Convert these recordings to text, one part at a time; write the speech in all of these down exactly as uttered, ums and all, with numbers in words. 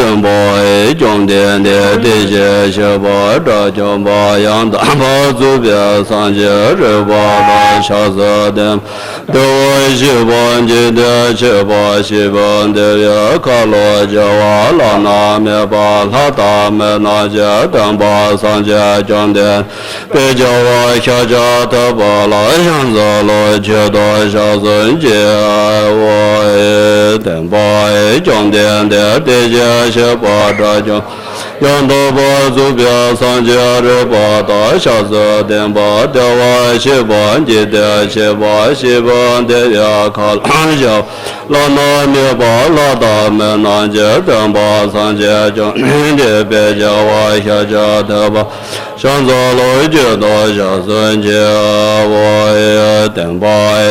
བསྟན་པ་ཡི་བཅོམ་ལྡན་འདས་དེ་བཞིན་གཤེགས་པ་དགྲ་བཅོམ་པ་ཡང་དག་པར་རྫོགས་པའི་སངས་རྒྱས་རོལ་པ་དང་ཕྱག་འཚལ་བསྟན་པ་བདེ་བར་གཤེགས་པ་འཇིག་རྟེན་གཅེས་པར་བྱེད་པ་འདུལ་བའི་ཁ་ལོ་བྱེ་བ་བླ་ན་མེད་པ་ལྷ་དང་མི་རྣམས་ཀྱི་སྟོན་པ་སངས་རྒྱས་བཅོམ་ལྡན་དཔལ་རྒྱལ་བ་ཤཱཀྱ་ཐུབ་པ་ལ་ཕྱག་འཚལ་ལོ། མཆོད་དོ་ཕྱག་འཚལ་མཆིའོ། བསྟན་པ་ཡི་བཅོམ་ལྡན་འདས་དེ་བཞིན་གཤེགས་པ་དགྲ་བཅོམ་ཡང་དག་པར་རྫོགས་པའི་སངས་རྒྱས་རོལ་པ་དང་ཕྱག་འཚལ་བསྟན་པ་བདེ་བར་གཤེགས་པ་འཇིག་རྟེན་གཅེས་པར་བྱེད་པ་འདུལ་བའི་ཁ་ལོ་བྱེ་བ་བླ་ན་མེད་པ་ལྷ་དང་མི་རྣམས་ཀྱི་སྟོན་པ་སངས་རྒྱས་བཅོམ་ལྡན་འདས་དཔལ་རྒྱལ་བ་ཤཱཀྱ་ཐུབ་པ་ཕྱག་འཚལ་ལོ། མཆོད་དོ་ཕྱག་འཚལ་མཆིའོ། བསྟན་པ་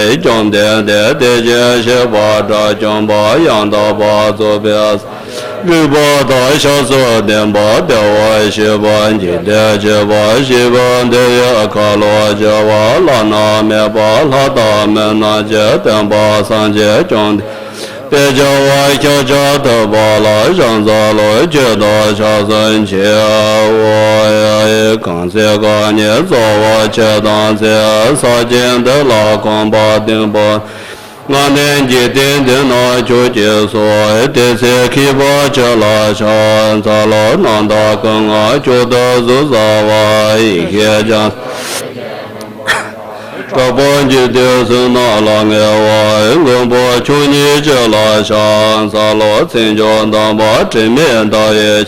ཡི་བཅོམ་ལྡན་འདས་དེ་བཞིན་གཤེགས་པ་དགྲ་བཅོམ་པ་ཡང་དག་པར་རྫོགས་པའི་རོལ་པ་དང་ཕྱག་འཚལ་བསྟན་པ་བདེ་བར་གཤེགས་པ་འཇིག་རྟེན་གཅེས་པར་བྱེད་པ་འདུལ་བའི་ཁ་ལོ་བྱེ་བ་བླ་ན་མེད་པ་ལྷ་དང་མི་རྣམས་ཀྱི་སྟོན་པ་སངས་རྒྱས་བཅོམ་ལྡན་དཔལ་རྒྱལ་བ་ཤཱཀྱ་ཐུབ་པ་ལ་ཕྱག་འཚལ་ལོ། མཆོད་དོ་ཕྱག་འཚལ་མཆིའོ། གང་ཚེ་རྐང་གཉིས་གཙོ་བོ་ཆེ་དང་ཚེ་ས་གཅིག་འདི་ལ་གོམ་པ་བདུན་པོ། སྔ་ནས་འཇིག་རྟེན་འདི་ན་ཁྱོད་ཀྱིས་གསོལ། དེ་ཚེ་མཁས་པ་ཁྱོད་ལ་ཕྱག་འཚལ་ལོ། རྣམ་དག་སྐུ་མངའ་མཆོག་ཏུ་གཟུགས་བཟང་བ། ཡེ་ཤེས་ཀྱང་དྲག་པོ་འཇིག་རྟེན་གསུམ་རྣམས་ལ་ངལ་བ། མགོན་པོ་ཁྱོད་ཉིད་ཁྱོད་ལ་ཕྱག་འཚལ་ལོ། མཚན་མཆོག་དམ་པ་དྲི་མེད་ཟླ་བའི་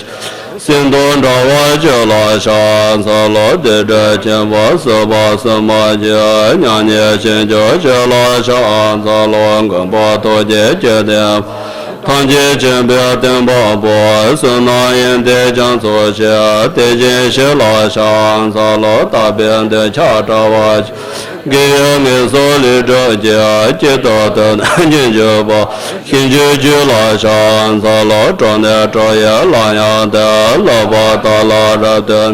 ཟེར་དུ་འདྲ་བ་ཁྱོད་ལ་ཕྱག་འཚལ་ལོ། བདུད་སྲིན་ཆེན་པོ་སྲིད་པ་སྲིན་མོ་ཆེ། མྱ་ངན་ཞི་མཆོག་ཁྱོད་ལ་ཕྱག་འཚལ་ལོ། མགོན་པོ་ཐུགས་རྗེ་ཆེ་ལྡན་པ། ཐམས་ཅད་མཁྱེན་པའི་དེད་དཔོན་པོ། བསོད་ནམས་ཡོན་ཏན་རྒྱ་མཚོ་ཆེ། དེ་བཞིན་གཤེགས་ལ་ཕྱག་འཚལ་ལོ། དག་པའི་འདོད་ཆགས་བྲལ་བ། དགེ་བའི་ངན་སོང་ལས་སྒྲོལ་བྱེད། གཅིག་ཏུ་བསྡུ་ན་སྙོམས་འཇུག་པ། ཞིང་བཅུ་རྒྱུད་ལ་ཕྱག་འཚལ་ལོ། གྲོལ་ནས་གྲོལ་བའི་ལམ་ཡང་དག། ལྷག་པར་བདག་ལ་རབ་སྟོན།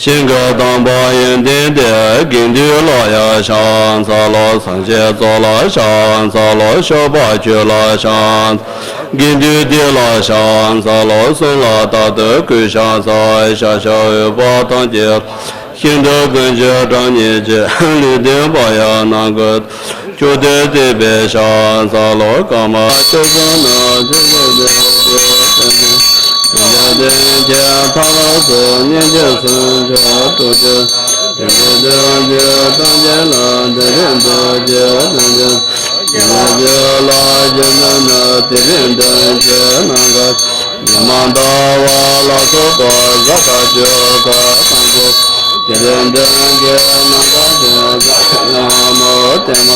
ཞིང་གི་དང་པོ་ཡོན་ཏན་ལྡན། དགེ་འདུན་ལ་ཡང་ཕྱག་འཚལ་ལོ། སངས་རྒྱས་ཚོགས་ལ་ཕྱག་འཚལ་ལོ། སྐྱོབ་པ་ཁྱོད་ལ་ཕྱག་འཚལ། དགེ་འདུན་སྡེ་ལ་ཕྱག་འཚལ་ལོ། གསུམ་ལ་རྟག་ཏུ་གུས་ཕྱག་འཚལ། ཤ་ཤ་འོད་དཔག་ཐམས་ཅད། ཤིན་ཏུ་ཀུན་གྱི་གྲངས་སྙེད་ཀྱི། ལུས་ལྡན་པ་ཡང་ནམ་མཁའ། མཆོག་ཏུ་གཏད་པའི་ཕྱག་འཚལ་ལོ། ཀ་མ་ལྕོགས་གསུམ་ན་ཆོས་སྐུ་འདུས་པའི་དོན་ཅན། ཡོན་ཏན་ཅན་ཐར་པ་སོགས་སྙིང་རྗེ་སུམ་ཅུ་དྲུག་ཅུ། ཡོན་ཏན་ཅན་ཐམས་ཅད་ལ་དེ་བཞིན་དུ་སྤྱད་དོན་ཅན། ཡོན་ཏན་ཅན་ལ་སྤྱད་ན་དེ་བཞིན་དོན་ཅན་ནམ་མཁའ། ཉི་མ་ཟླ་བ་ལ་སོགས་པ་གཟའ་སྐར་ཆོས་འཁོར་ཐམས་ཅད། དེ་ལས་འདོན་གྱི་ནམ་མཁའ་ཅན་ཡང་མོ་བདེ་མ།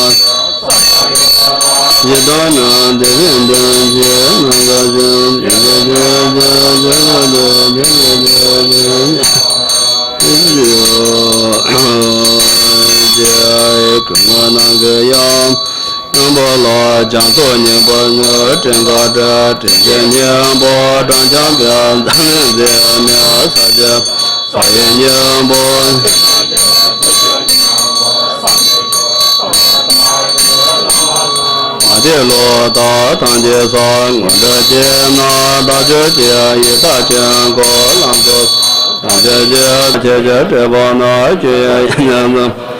ཡི་དམ་ནི་དེ་ལས་འདོན་གྱི་ནམ་མཁའ་ཅན། དེ་ལས་འདོན་གྱི་ནམ་མཁའ་ཅན། ཀུན་དགའ་ནམ་མཁའི་དབྱངས། སྙིང་པོ་ལ་རྒྱ་མཚོ་སྙིང་པོ་ནི་སྤྲིན་དཀར་སྤྲིན་གྱི་སྙིང་པོ་སྦྲང་རྒྱས་པའི་འཛམ་གླིང་འཛིན་མའི་ས་སྐྱ་ས་ཡི་སྙིང་པོ། མ་དེ་ལོ་ད་ཐང་ཆེ་ས་ངོ་འདྲ་ཅན་ན་ད་ཆོས་ཀྱི་ཡི་ད་ཅན་གོ་ལང་ཚོ་ཐང་ཆེ་ཆེ་ཆེ་ཆེ་བྲེ་བ་ན་ཆོས་ཡ་ཡ་ཉ་ན།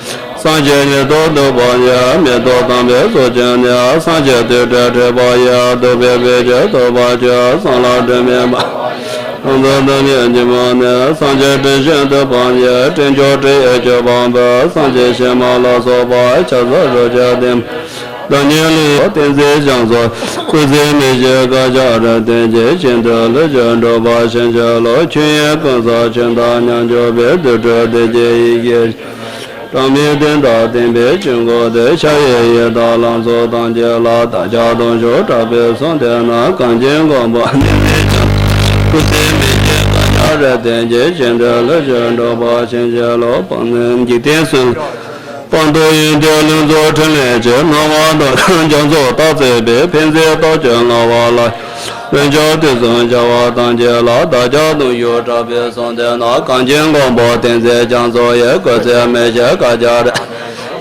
སངས་རྒྱས་ཉིད་དུ་འདུག་པ་ཡི་མེ་ཏོག་དམ་པའི་ཚོགས་ཀྱིས་ནི། སངས་རྒྱས་དུས་དྲན་དྲེགས་པ་ཡི། འདུག་པའི་བེ་ཅོན་ཐུབ་པ་ཁྱོད། གསང་ལ་སྒྲོན་མེ་མ། ལང་ཚོ་དུ་མའི་ཉི་མ་ནི། སངས་རྒྱས་དྲིན་ཅན་ཐུབ་པ་ཡི། དྲིན་ཅན་དྲི་ཡི་ཁྱོད་བམ་པོ། སངས་རྒྱས་ཤེས་མ་ལ་སོགས་པ། ཕྱག་འཚལ་རོལ་ཆ་ལྡན། བདག་ཉིད་ལུས་ཡོད་བསྟན་འཛིན་ཞང་ཚོ། སྐུ་ཚེ་མི་ཤིགས་བསྐལ་བརྒྱར་བརྟན་གྱིས། ཤིན་ཏུ་ལུས་ཀྱི་འགྲོ་བ་ཕྱིན་ཅི་ལོ། ཆོས་དབྱིངས་ཀུན་བཟང་ཆོས་དང་མཉམ་སྦྱོར་བའི། དུར་ཁྲོད་བདེ་སྐྱིད་ཡེ་ཤེས། གྲངས་མེད་བསྟན་དང་བསྟན་པའི་ཆོས་འཁོར་དུ། ཕྱག་གཡས་ཡི་དམ་ལྷ་ཚོགས་ཐམས་ཅད་ལ། བདག་ཅག་དུང་ཕྱུར་དྲག་པོས་གསོལ་འདེབས་ན། གངས་ཅན་མགོན་པོ་འདི་ནི་ཀྱང་། སྐུ་ཚེ་མི་ཤིགས་བསྐལ་བརྒྱར་བརྟན་གྱིས། ཤིན་ཏུ་ལུས་ཀྱི་འགྲོ་བ་ཕྱིན་ཅི་ལོ། འཇིག་རྟེན་གསུམ། སྤངས་རྟོགས་ཡོན་ཏན་ལྷུན་རྫོགས་ཕྲིན་ལས་ཀྱི། སྣང་བ་མཐའ་ཡས་རྒྱ་མཚོ་རྟག་བརྩེགས་པའི། ཕན་མཛད་རྟོགས་བརྗོད་མངའ་དབང་ལ། རིན་ཆེན་དུས་གསུམ་བྱ་བ་ཐམས་ཅད་ལ། བདག་ཅག་དུང་ཕྱུར་དྲག་པོས་གསོལ་འདེབས་ན། གངས་ཅན་མགོན་པོ་བསྟན་འཛིན་རྒྱ་མཚོ་ཡི། སྐུ་ཚེ་མི་ཤིགས་བསྐལ་བརྒྱར།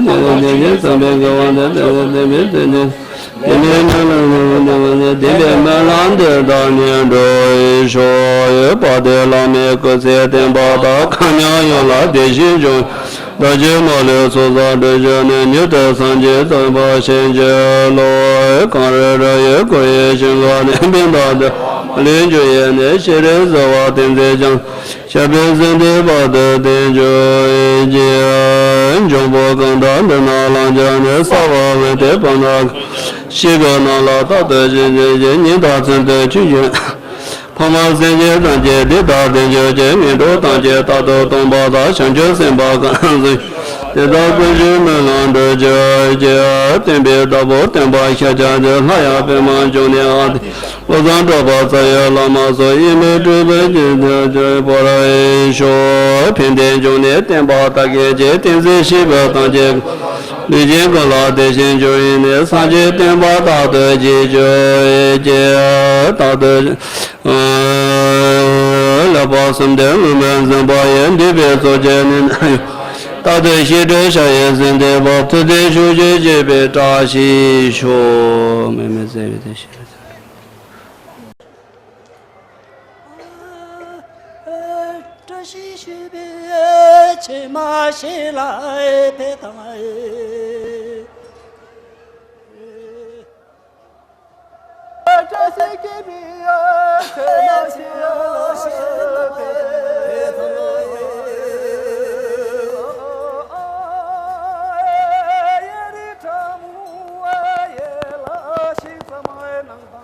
ནས་དེ་ནས་བསམ་པའི་དགེ་བ་འདི་ལྟ་བུ་བསྟན་པའི་དོན་དེ། དེ་ནས་སྨོན་ལམ་ལ་བསྡུ་བ་ནི་བདེན་པའི་སྨོན་ལམ་འདི་དག་ནི་འགྲོ་བའི་ཤོག་ཡོད་པ་དེ་བླ་མའི་སྐུ་ཚེ་བརྟན་པ་དང་། གང་ཉག་ཡོངས་ལ་བདེ་ཞིང་འབྱུང་། བདག་གི་མ་ལུས་ཚོགས་བསགས་དྲིན་ཅན་ནི། མྱུར་དུ་སངས་རྒྱས་ཐོབ་པར་བྱིན་གྱིས་རློབས། གངས་རི་རབ་ཡུལ་ཀོ་ཡི་ཞིང་ཁམས་ནས། བོད་ལ་འདུ་བ་ལས་འབྱུང་ཡས་ནས། ཤེས་རིག་གསལ་བ་ཏིང་འཛིན་འཆང་། ཞབས་པད་བརྟན་ཏེ་བར་དུ་བརྟན་གྱུར་ཅིག་འབྱུང་པོ་གང་དག་འདི་ན་ལམ་འཁྱེར་ནས། གསལ་བ་འོད་དེ་བར་སྣང་གང་། ཞིང་ཁམས་རྣམས་ལ་རྟག་ཏུ་ཞིང་བྱོན་ཅིག་ཉིན་དང་མཚན་དུ་ཆོས་ཀྱི་ཕ་མ་སེམས་ཅན་ཐམས་ཅད་བདེ་དང་ལྡན་གྱུར་ཅིག་ངན་འགྲོ་ཐམས་ཅད་རྟག་ཏུ་སྟོངས་པ་དང་། བྱང་ཆུབ་སེམས་དཔའ་གང་གཟིགས། དེ་དག་ཀུན་གྱི་སྨོན་ལམ་འགྲུབ་གྱུར་ཅིག་བསྟན་པའི་བདག་པོ་བསྟན་པ་ཤཱཀྱ་ཐུབ། སླར་ཡང་པདྨ་འབྱུང་གནས་ཨ་ཏི། བློ་བཟང་གྲགས་པ་རྩ་བའི་བླ་མ་སོགས། ཡིད་མོས་སྤྲུལ་པའི་རྒྱུད་སྡེ་བར་ཤོག་ཕན་བདེ་འབྱུང་གནས་བསྟན་པ་དར་རྒྱས་ཅིག་བསྟན་འཛིན་སྐྱེས་བུ་ཐམས་ཅད། ལུས་ཅན་ཀུན་ལ་བདེ་ཞིང་འབྱུང་བའི་གནས། སངས་རྒྱས་བསྟན་པ་རྟག་ཏུ་རྒྱས་གྱུར་ཅིག་རྟག་ཏུ། ལེགས་པར་གསུམ་ལྡན་མངོན་པར་འཛིན་པ་ཡི། འདུས་པའི་ཚོགས་ཀྱིས་ནི་ནམ་ཡང་། རྟག་ཏུ་ཞི་ཁྲོའི་ཞལ་གྱིས་གཟིགས་ཏེ་བབ། ཐུབ་བསྟན་ཕྱོགས་བཅུར་སྤྱད་པའི་བཀྲ་ཤིས་ཤོག་མི་མེད་བརྩེ་བའི་བདེ་གཤེགས། བཀྲ་ཤིས་ཞུས་པའི་ཕྱི་མ་ཞིག་ལ་ཕེབས་དང་། བཀྲ་ཤིས་ཀྱི་བི་ཡ་ཚེ་ན་ཞིག་ལ་ཕེབས་དང་། ཡ་རི་ཁྲ་མུ་ཡ་ལ་ཤིག་ཙམ་ནང་།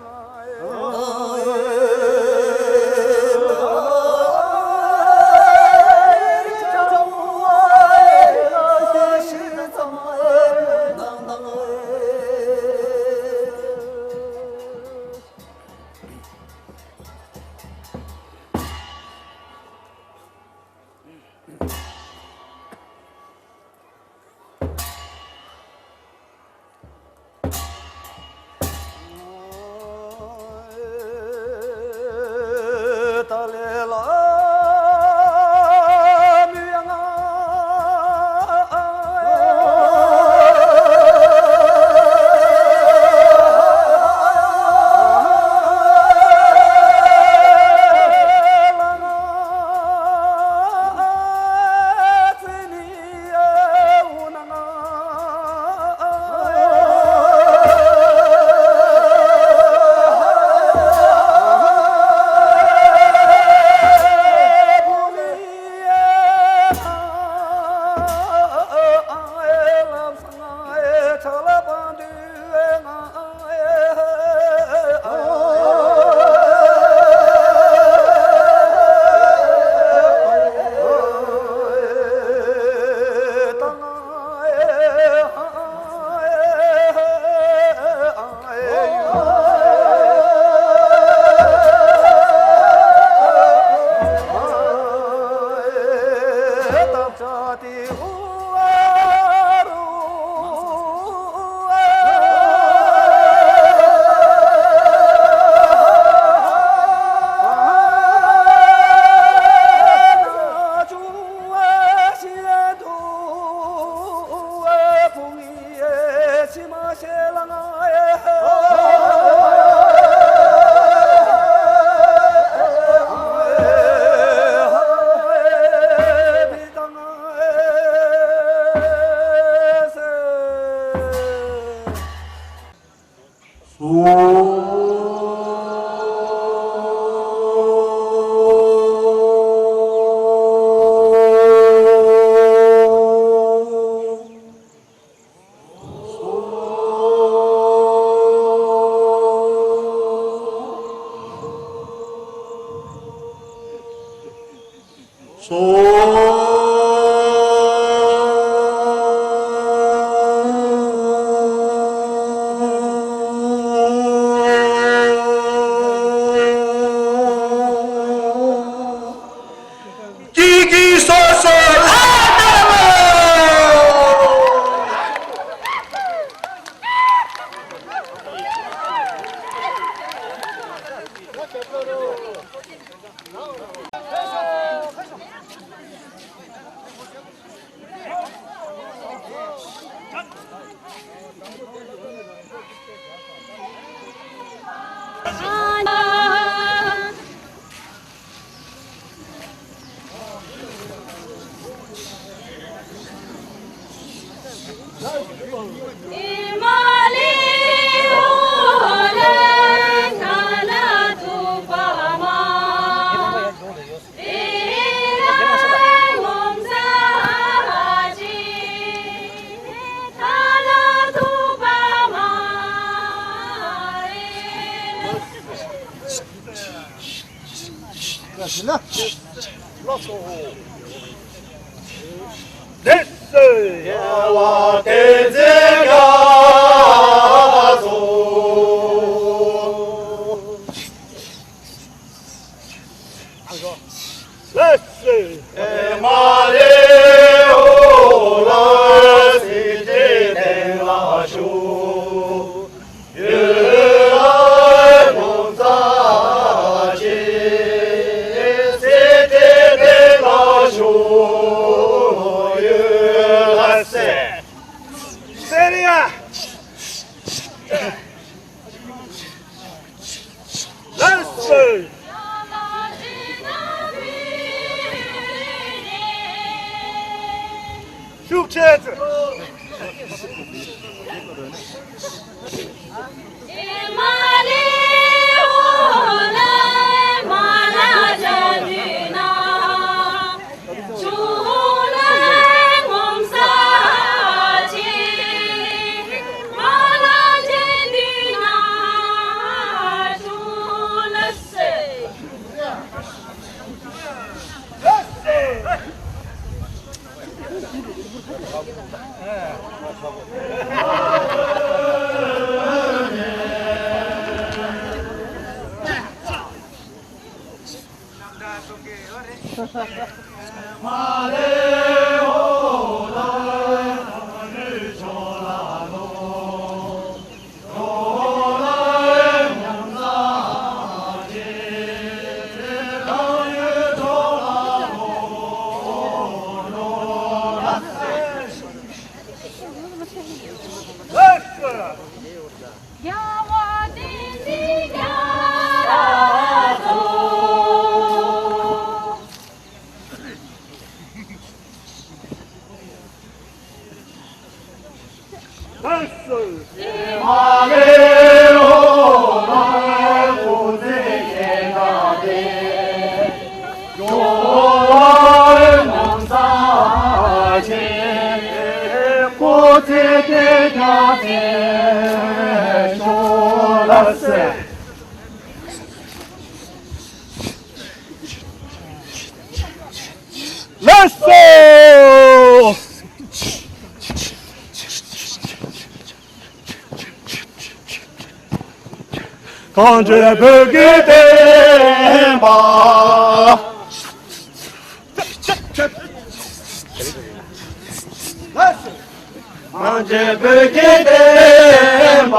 སོ། ཀི་ཀི་སོ་སོ་ཨ་ད་ལོ། ལགས་སོ། ཤུགས་ཆེ་ཙམ། ལགས་སོ། གངས་ཅན་བོད་ཀྱི་བསྟན་པ། གངས་ཅན་བོད་ཀྱི་བསྟན་པ།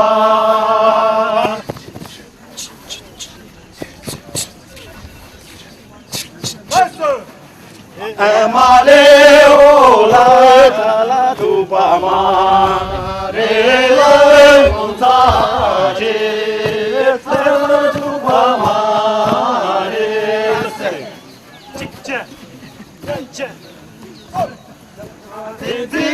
ཨ་མ་ལེ་ཨོ་ལ་ཐ་ལ་ཐུག་པ་མ་རེད་ལ་ངོ་ཚ་ཅེ་ཐ་ལ་ཐུག་པ་མ་རེད། གཅིག་བྱས། གཉིས་བྱས།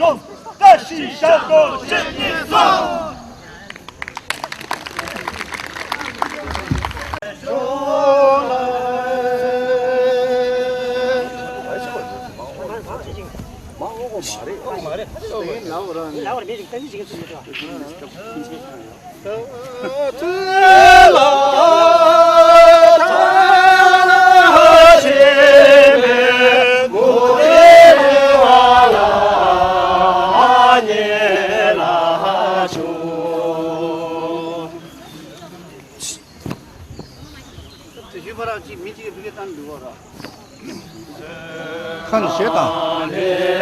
སོང་། བཀྲ་ཤིས་ཞབས་བྲོ་བྱེད་ཀྱི་སོང་། དེ་བཞིན་པ་རང་གཅིག་མི་གཅིག་གིས་ཕ་གི་བཏང་འདུག་གོ་ར། ཁ་ནས་བཤད་དང་།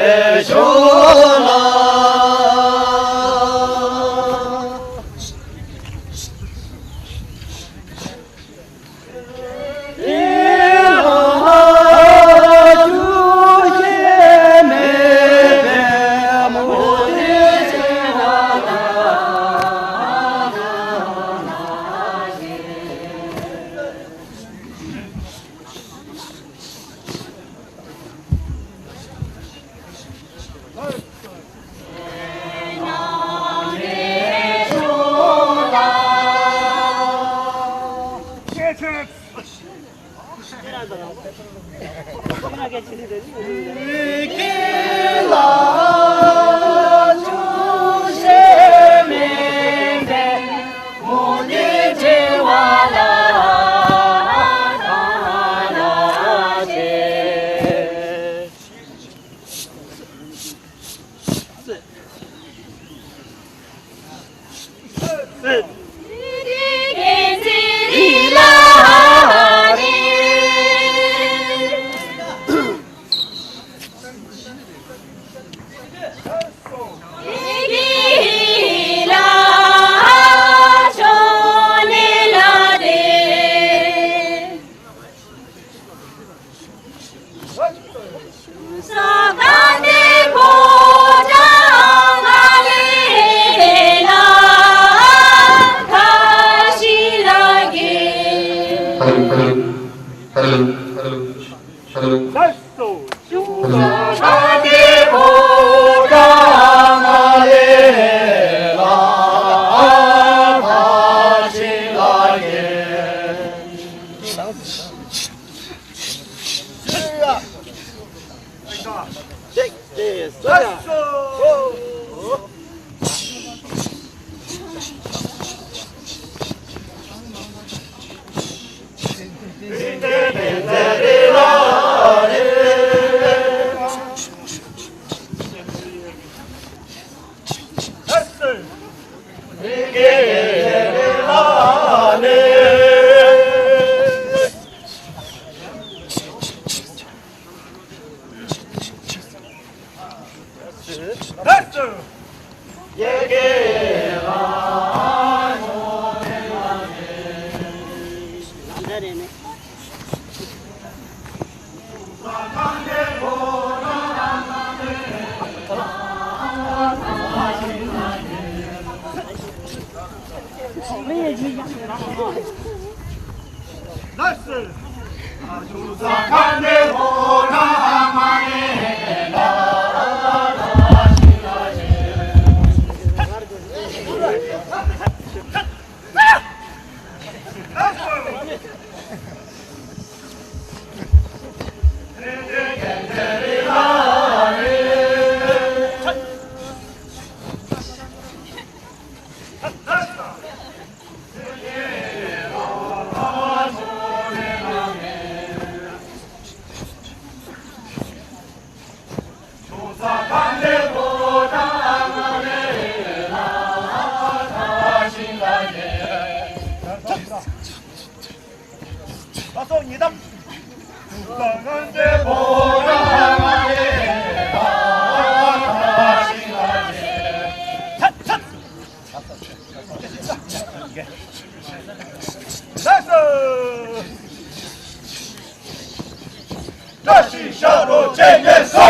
བཀྲ་ཤིས་ཤག་རོ་བཅས་ངེས་སོ།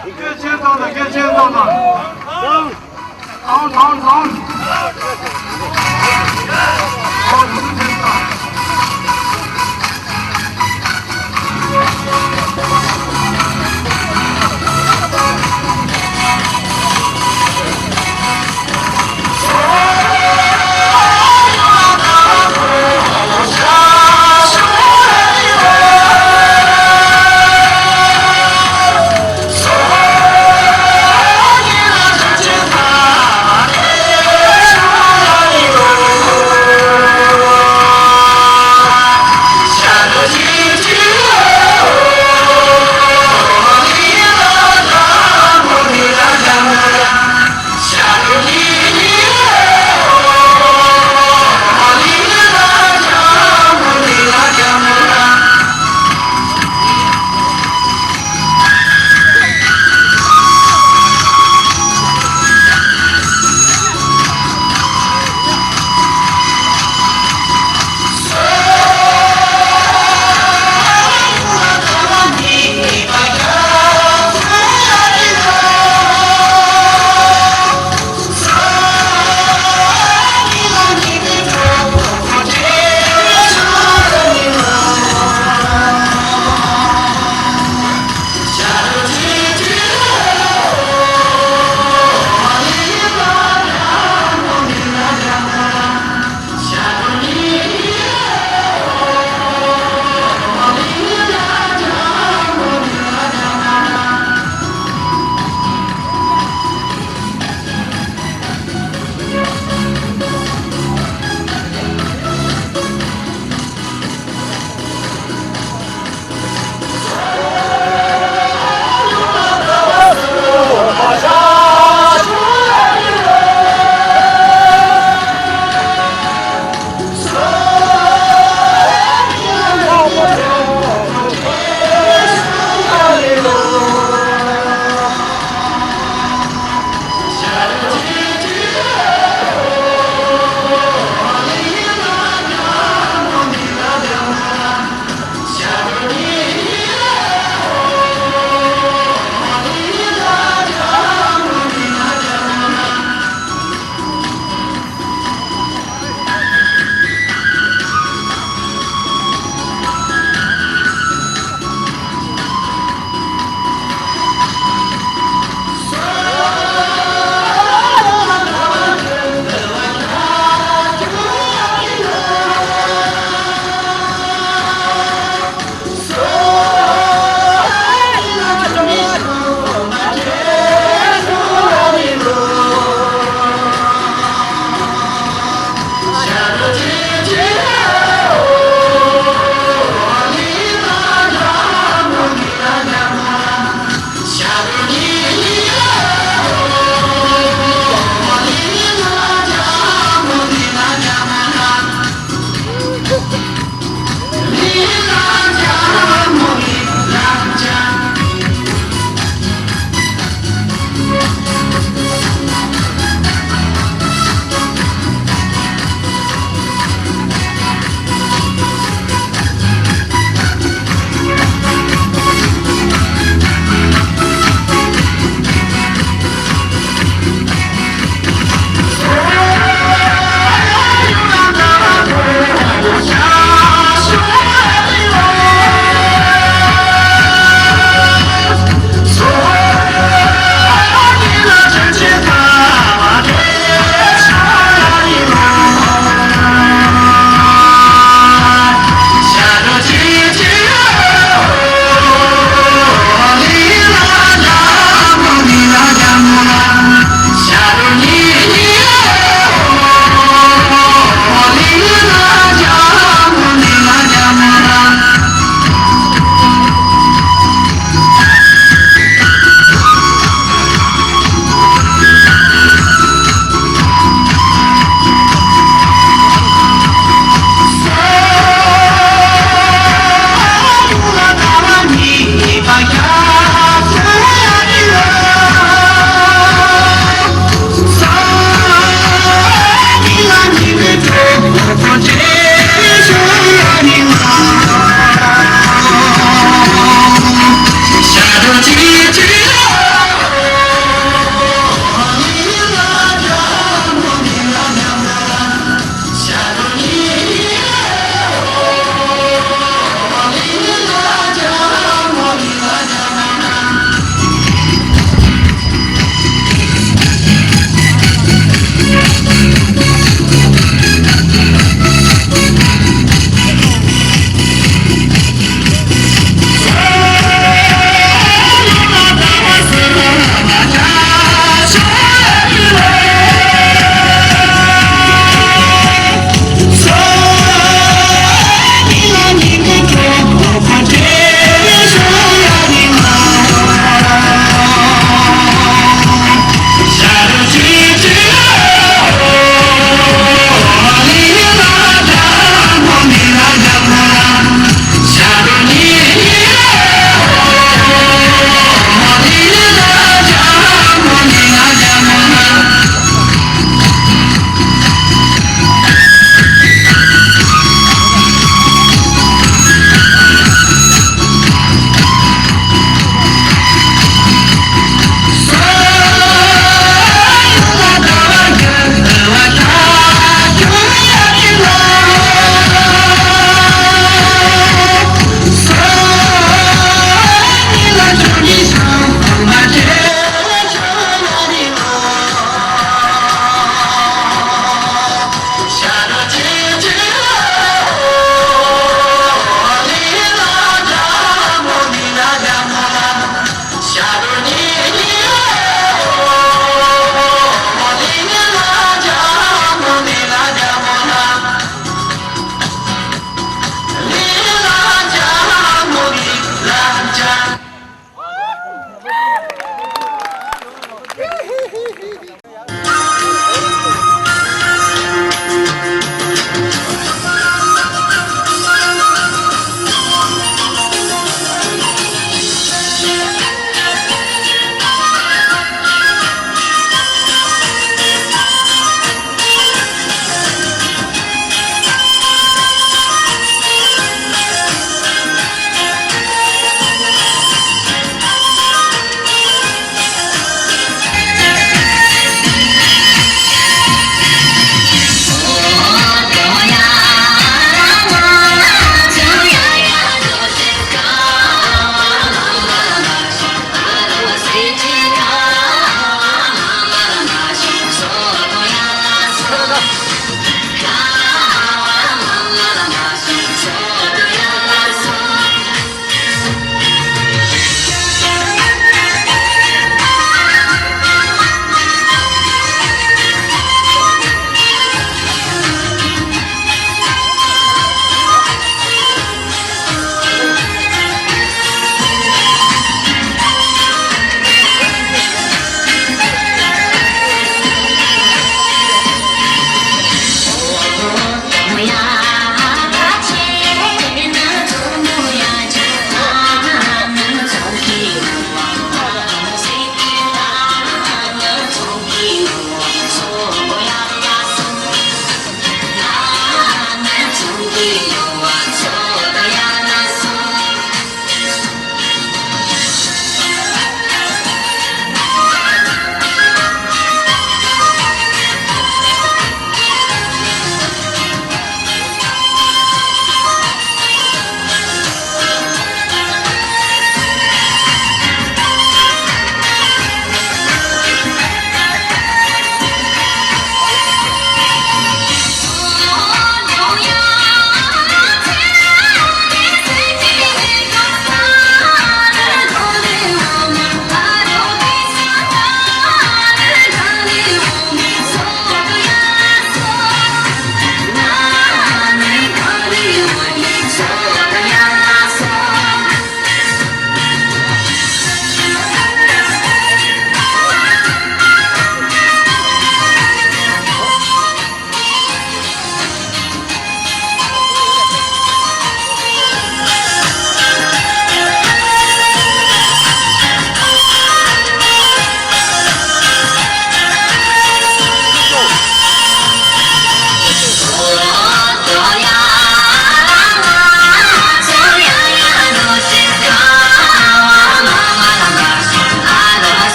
སྐད་ཆེན་བཏང་དང་། སྐད་ཆེན་བཏང་དང་། ལངས་ལངས་ལངས།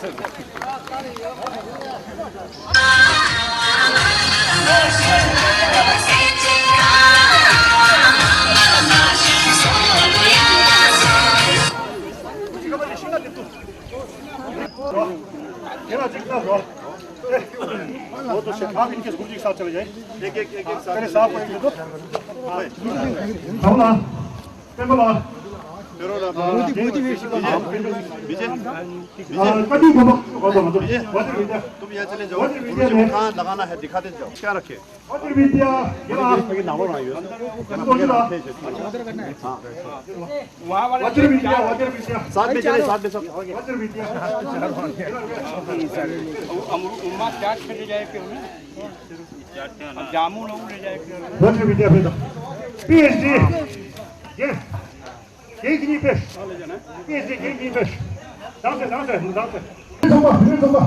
वो तो से आप इनके गुरुजी के साथ चले जाए। एक, एक, एक, एक साथ पहले साहब को एक दे दो। भावना, पेंगोला। पेरोला। विजय, विजय, विजय, कभी घुमा, घुमा, घुमा। विजय, तुम यहाँ चले जाओ। गुरुजी को कहाँ लगाना है, दिखाते जाओ। क्या रखे? वज्र विद्या, ये ला। ये नाम रहा है। तो ये ला। हाँ। वहाँ वाले वज्र विद्या, वज्र विद्या। साथ में चले, साथ में सब। वज्र विद्या। अब हम उमा चाट चले जाए क्यों ना? अब जामुन और ले जाए क्यों ना? वज्र विद्या भेदा। पीएचडी। ये। ये कितनी पेश? पीएचडी, ये कितनी पेश? दांते, दांते, दांते। ये थोड़ा, ये थोड़ा।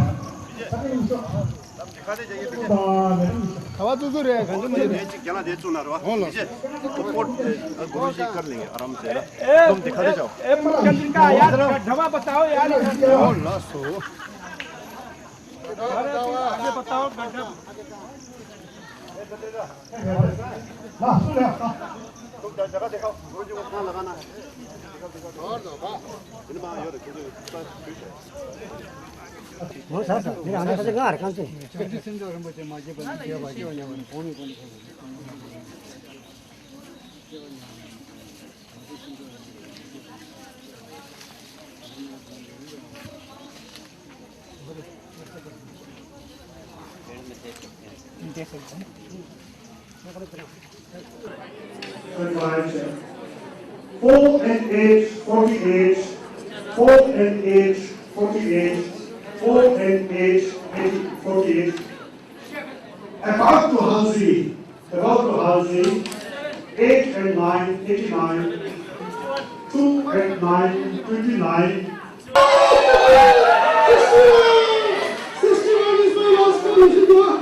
खवा तू तो रे, गंज में। ये चिक जला दे चुना रो। हो लो। नीचे। तो पोट, अ, गुरु जी कर लेंगे आराम से। ए, तुम दिखा दे जाओ। ए, ए, पटकन इनका यार, गड्ढवा बताओ यार। हो लो सो। अरे, तुम आगे बताओ, गड्ढा। हाँ, सुन ले। तुम जगह दिखाओ, गुरु जी को कहाँ लगाना है। Four and eight, forty-eight. Four and eight, forty-eight. Four and eight, forty-eight. About to Halsey, about to Halsey, eight and nine, eighty-nine, two and nine, twenty-nine. Sixty-one is my last condition, yeah.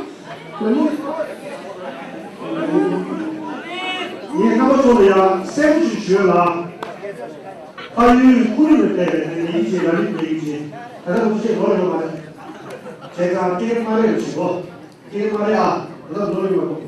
ངས་རྣམ་པ་ཚོ་ལ་ཡང་གསལ་པོ་ཞིག་ཞུས་ལ། ཕ་ཡུལ་ཀུ་རི་ལ་བལྟས་པའི་ནས་ཡིན་གཅིག་ལ་རིག་པའི་ཡིན་གཅིག་ད་ལྟ་ཁོ་ཚོས་ལོ་ཡོད་མ་རེད། བྱས་ཙང་སྐད་མ་རེད་ཞུ་གོ། སྐད་མ་རེད་ཨ། ད་ལྟ་ལོ་ཡོད་མ་གཏོགས།